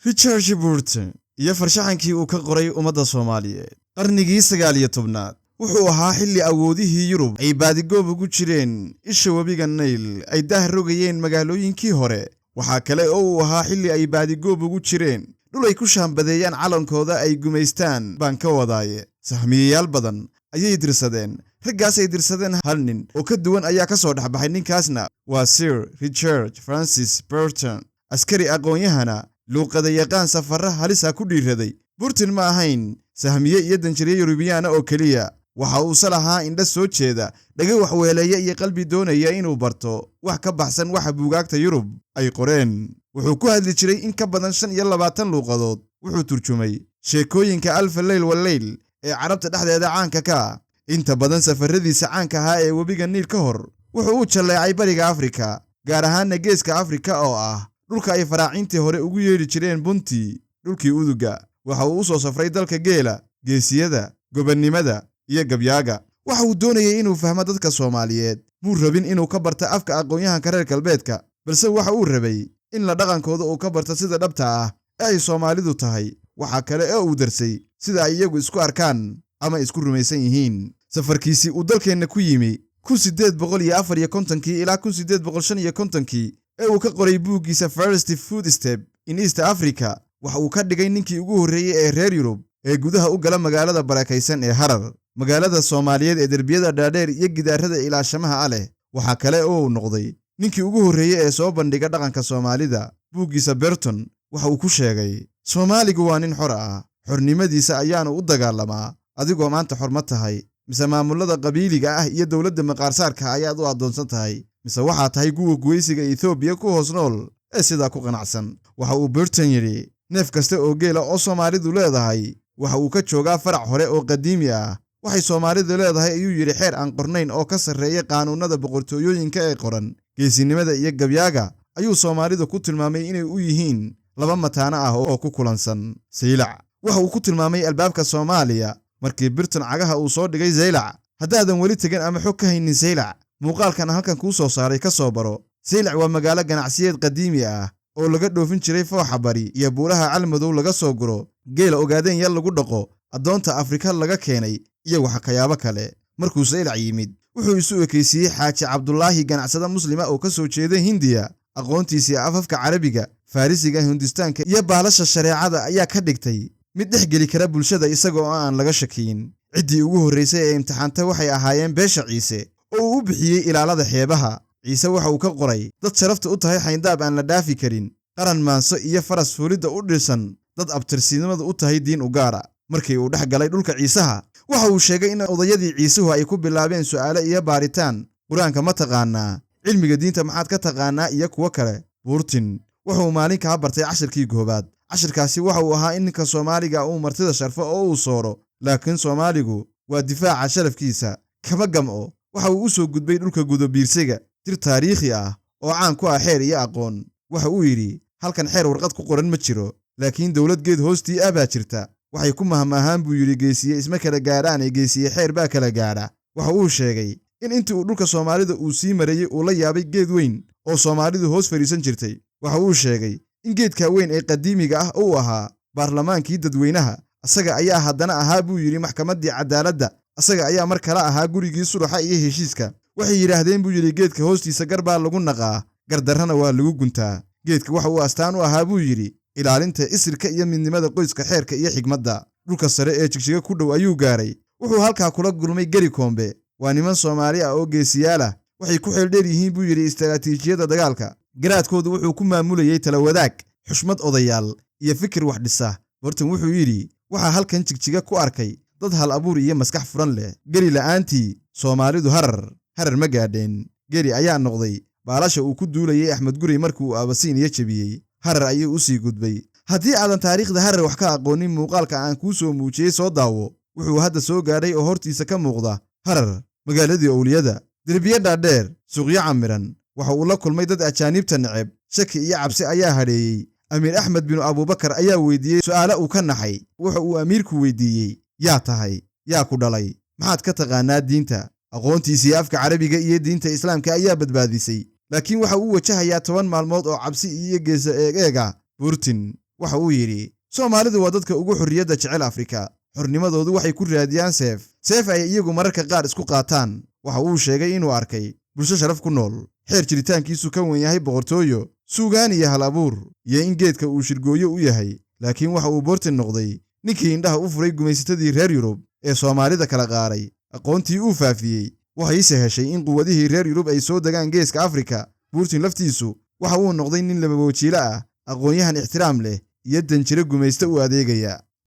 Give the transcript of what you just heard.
Richard Burton iyo farshaxankii uu ka qoray ummadda Soomaaliyeed. Qarnigii 19aad wuxuu ahaa xilli awoodihii Yurub ay baadigoob ugu jireen isha webiga Nayl, ay daah rogayeen magaalooyinkii hore. Waxaa kale oo uu ahaa xilli ay baadigoob ugu jireen dhul ay ku shaambadeeyaan calankooda, ay gumaystaan baan ka wadaaye. Sahmiyayaal badan ayay dirsadeen. Raggaas ay dirsadeen hal nin oo ka duwan ayaa ka soo dhexbaxay. Ninkaasna waa Sir Richard Francis Burton, askari aqoon-yahana, luuqada yaqaan, safarra halisa ku dhiiraday. Burton ma ahayn sahmiye iyo danjirye Yurubiyaana oo keliya. Waxa uuse lahaa indha soo jeeda, dhaga waxweeleeya iyo qalbi doonaya inuu barto wax ka baxsan waxa buugaagta Yurub ay qoreen. Wuxuu ku hadli jiray in ka badan 25 luuqadood. Wuxuu turjumay sheekooyinka Alfa Leyl Waleyl ee Carabta dhexdeeda caanka ka ah. Inta badan safarradiisa caanka ahaa ee webiga Niil ka hor, wuxuu u jalleecay bariga Afrika, gaar ahaanna geeska Afrika, oo ah dhulka ay faraaciintii hore ugu yeedhi jireen Bunti, dhulkii uduga. Waxa uu u soo safray dalka geela, geesiyada, gobannimada iyo gabyaaga. Waxa uu doonayay inuu fahmo dadka Soomaaliyeed. Muu rabin inuu ka barta afka aqoon-yahanka reer galbeedka, balse waxa uu rabay in la dhaqankooda uu ka barto sida dhabta ah ee ay Soomaalidu tahay. Waxa kale oo uu darsay sida ay iyagu isku arkaan ama isku rumaysan yihiin. Safarkiisii uu dalkeenna ku yimi 1854-kii ilaa 1855-kii ee uu ka qoray buuggiisa First Footstep in East Africa, waxa uu ka dhigay ninkii ugu horreeyey ee reer Yurub ee gudaha u gala magaalada barakaysan ee Harar, magaalada Soomaaliyeed ee derbiyada dhaadheer iyo gidaarada ilaashamaha a leh. Waxaa kale oo uu noqday ninkii ugu horreeyey ee soo bandhiga dhaqanka Soomaalida. Buuggiisa Burton waxa uu ku sheegay: "Soomaaligu waa nin xor ah, xornimadiisa ayaanu u dagaalamaa. Adigoo maanta xor ma tahay, mise maamullada qabiiliga ah iyo dowladda maqaarsaarka ayaad u addoonsan tahay, mise waxaa tahay kuwa guwaysiga Etoobiya ku hoos nool ee sidaa ku qanacsan?" Waxa uu Burton yidhi: "Neef kasta oo geela oo Soomaalidu leedahay waxa uu ka joogaa farac hore oo qadiimi ah. Waxay Soomaalidu leedahay," ayuu yidhi, "xeer aan qornayn oo ka sarreeya qaanuunnada boqortooyooyinka ee qoran." Geesinimada iyo gabyaaga ayuu Soomaalidu ku tilmaamay inay u yihiin laba mataano ah oo ku kulansan. Saylac waxa uu ku tilmaamay albaabka Soomaaliya. Markii Burton cagaha uu soo dhigay Saylac, haddaadan weli tegan ama xog ka haynin Saylac, muuqaalkan halkan kuu soo saaray ka soo baro. Saylac waa magaalo ganacsiyeed qadiimi ah oo laga dhoofin jiray fooxa bari iyo buuraha Calmadow laga soo guro, geela Ogaadeen yal lagu dhaqo, addoonta Afrika laga keenay iyo waxkayaabo kale. Markuu Saylac yimid, wuxuu isu ekaysiiyey Xaaji Cabdulaahi, ganacsada Muslima oo ka soo jeeda Hindiya. Aqoontiisii afafka Carabiga, Farrisiga, Hindustaanka iyo baalasha shareecada ayaa ka dhigtay mid dhex geli kara bulshada isaga oo aan laga shakiyin. Ciddii ugu horraysay ee imtixaantay waxay ahaayeen beesha Ciise, oo uu u bixiyey ilaalada xeebaha. Ciise waxa uu ka qoray: "Dad sharafta u tahay xayndaab aan la dhaafi karin, qaran maanso iyo faras fuulidda u dhisan, dad abtirsinimada u tahay diin u gaara." Markii uu dhex galay dhulka Ciisaha, waxa uu sheegay in odayadii Ciisuhu ay ku bilaabeen su'aalo iyo baaritaan: "Qur-aanka ma taqaanaa? Cilmiga diinta maxaad ka taqaanaa?" iyo kuwo kale. Burton wuxuu maalin kaa bartay cashirkii koowaad. Cashirkaasi waxa uu ahaa in ninka Soomaaliga uu martida sharfo oo uu sooro, laakiin Soomaaligu waa difaaca sharafkiisa, kama gam'o. Waxa uu u soo gudbay dhulka Gudabiirsega, dir taariikhi ah oo caan ku ah xeer iyo aqoon. Waxa uu yidhi: "Halkan xeer warqad ku qoran ma jiro, laakiin dowlad geed hoostii ah baa jirta." Waxay ku mahmaahaan, buu yidhi, "Geesiye isma kala gaadhaan ee geesiye xeer baa kala gaadha." Waxa uu sheegay in intii uu dhulka Soomaalida uu sii marayey uu la yaabay geed weyn oo Soomaalidu hoos fadhiisan jirtay. Waxa uu sheegay in geedka weyn ee qadiimiga ah uu ahaa baarlamaankii dadweynaha. Asaga ayaa haddana ahaa, buu yidhi, maxkamaddii cadaaladda. Asaga ayaa mar kale ahaa gurigii suluxa iyo heshiiska. "Waxay yidhaahdeen," buu yidhi, "geedka hoostiisa gar baa lagu naqaa, gardarrana waa lagu guntaa." Geedka waxa uu astaan u ahaa, buu yidhi, ilaalinta isirka iyo midnimada qoyska, xeerka iyo xigmadda. Dhulka sare ee Jigjiga ku dhow ayuu gaaray. Wuxuu halkaa kula gulmay Geri Koombe. "Waa niman Soomaali ah oo geesiyaal ah. Waxay ku xeeldheer yihiin," buu yidhi, "istaraatiijiyadda dagaalka." Garaadkoodu wuxuu ku maamulayey tala wadaag, xushmad odayaal iyo fikir wax dhisa. Burton wuxuu yidhi: "Waxaa halkan Jigjiga ku arkay dad hal abuur iyo maskax furan leh. Geri la'aantii Soomaalidu Harar ma gaadheen." Geri ayaa noqday baalasha uu ku duulayey Axmed Gurey markii uu Abasiiniya jebiyey. Harar ayuu u sii gudbay. Haddii aadan taariikhda Harar wax ka aqoonin, muuqaalka aan kuu soo muujiyey soo daawo. Wuxuu hadda soo gaadhay oo hortiisa ka muuqda Harar, magaaladii owliyada, derbiye dhaadheer, suuqyo camiran. Waxa uu la kulmay dad ajaaniibta neceb. Shaki iyo cabsi ayaa hadheeyey. Amiir Axmed binu Abuubakar ayaa weydiiyey su'aale uu ka naxay. Wuxa uu amiirku weydiiyey: "Yaa tahay? Yaa ku dhalay? Maxaad ka taqaanaa diinta?" Aqoontiisii afka Carabiga iyo diinta Islaamka ayaa badbaadisay, laakiin waxa uu wajahayaa 10 maalmood oo cabsi iyo geesa eeg eeg ah. Burton Waxa uu yidhi: "Soomaalidu waa dadka ugu xorriyadda jecel Afrika. Xornimadoodu waxay ku raadiyaan seef, seef ay iyagu mararka qaar isku qaataan." Waxa uu sheegay inuu arkay bulsho sharaf ku nool, xeer jiritaankiisu ka wen yahay boqortooyo, suugaan iyo hal abuur, iyo in geedka uu shirgooyo u yahay. Laakiin waxa uu Burton noqday ninkii indhaha u furay gumaysatadii reer Yurub ee Soomaalida kala qaaray. Aqoontii uu faafiyey waxayse heshay in quwadihii reer Yurub ay soo degaan Geeska Afrika. Burton laftiisu waxa uu noqday nin labawajiilo ah, aqoon-yahan ixtiraam leh iyo danjire gumayste u adeegaya.